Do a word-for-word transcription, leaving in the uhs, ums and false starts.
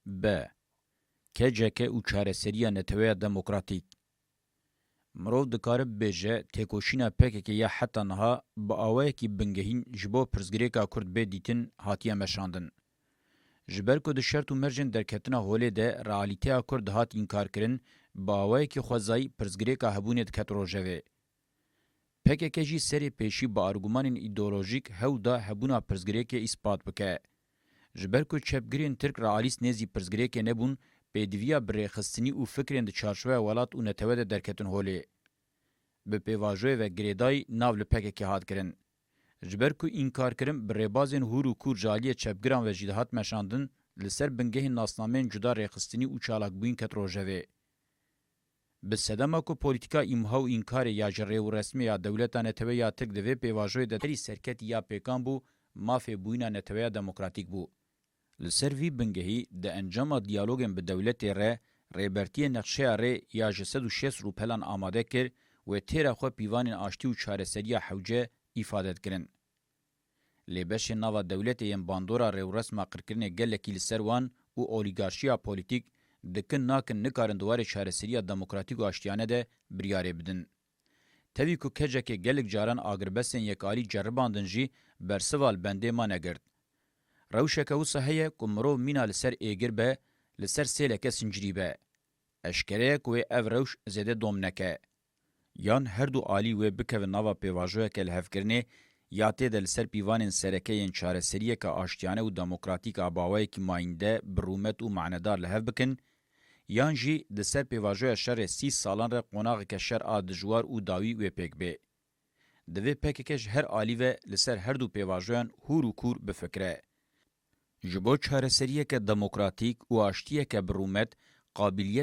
B. K C K û çareseriya Neteweya Demokratîk. Mirov dikare bibêje, têkoşîna P K K ya heta niha bi awayekî bingehîn ji bo pirsgirêka Kurd bê dîtin hatiye meşandin. Ji ber ku di şert û mercên derketina holê de realîteya Kurd dihat înkarkirin, bi awayekî xwezayî pirsgirêka hebûnê diket rojevê. P K K jî serê pêşî bi argumanên îdeolojîk hewl da hebûna pirsgirêkê îspat bike. Ji ber ku çepgirên Tirk realîst nêzî pirsgirêkê nebûn, pêdiviya bi rêxistinî û fikrên di çarçoveya welat û netewe de derketin holê. Bi pêvajoyê ve girêdayî nav li P K K hat kirin. Ji ber ku înkarkirin bi rêbazên hûr û kûr ji aliyê çepgiran ve jî dihat meşandin, li ser bingehên nasnameyên cuda rêxistinî û çalakbûyîn ket rojevê. Bi sedema ku polîtîka îmha û înkarê ya ji rêwresmê ya dewleta netewe ya Tirk di vê pêvajoyê de herî serketî ya pêkan bû, mafê bûyîna neteweya demokratîk bû. Li ser vî bingehî, di encama diyalogên bi dewletê re, rêbertiyê nexşeya rê ya ji sed û şêst rûpelan amade kir, wê têra xwe pîvanên aştî û çareseriya hewce îfade dikirin. Lê beşên nava dewletê yên bandora rêwresma qirkirinê gelekî li ser wan û olîgarşiya polîtîk dikin nakin nikarin di warê çareseriya demokratîk û aştiyane de biryarê bidin. Tevî ku K C K gelek caran agirbestên yekalî ceribandin jî bersiva li bendê ma negirt. Rewşeke wisa heye ku mirov mîna li ser êgir be, li ser sêleke sincirî be. Eşkere ye ku wê ev rewş zêde dom neke. Yan her du alî wê bikevin nava pêvajoyeke lihevkirinê, ya tê de li ser pîvanên sereke yên çareseriyeke aştiyane û demokratîk a bi awayekî mayînde, bi rûmet û manedar li hev bikin, yan jî di ser pêvajoya şerê sî salan re qonaxeke şer a dijwar û dawî wê pêk bê. Divê P K K ji her alî ve li ser her du pêvajoyan hûr û kûr bifikire. Ji bo çareseriyeke demokratîk û aştiyeke bi rûmet, qabiliyet